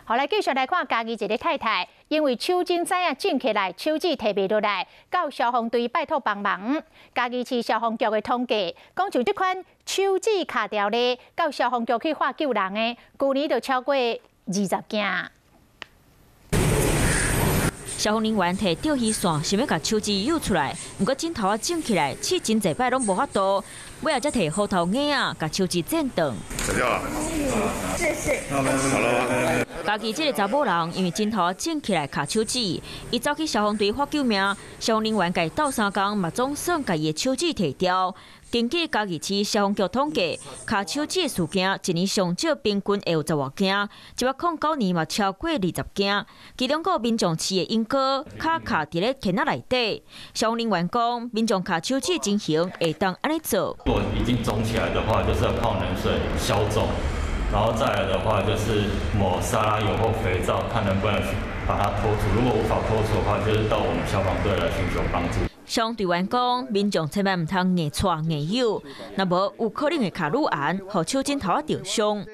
好，來繼續來看嘉義一个太太，因為手指仔仔腫起來，手指提袂落來，到消防隊拜託幫忙。嘉義市消防局的統計，講像這款手指卡著咧，到消防局去喊救人的，舊年就超過20件。消防人員提釣魚線，想欲共手指搝出來，毋過指頭仔腫起來，試真濟擺攏無法度，尾仔才提斧頭夾仔，共手指剪斷。是是。嘉義這个查某人因為指頭仔腫起來卡手指，伊走去消防隊喊救命，消防人員共伊鬥相共，嘛總算共伊的手指提掉。根據嘉義市消防局統計，卡手指的事件一年上少平均會有十外件，109年嘛超過20件。其中閣有民眾飼的鸚哥跤卡佇咧坑仔內底，消防人員講，民眾卡手指情形會當按呢做。如果已經腫起來的話，就是要泡冷水消腫，然後再來的話就是抹沙拉油或肥皂，看能不能把它脫除。如果無法脫除的話，就是到我們消防隊來尋求幫助。消防隊員講，民眾千萬毋通硬掣硬搝，若無有可能會卡愈絚，予手指頭仔著傷。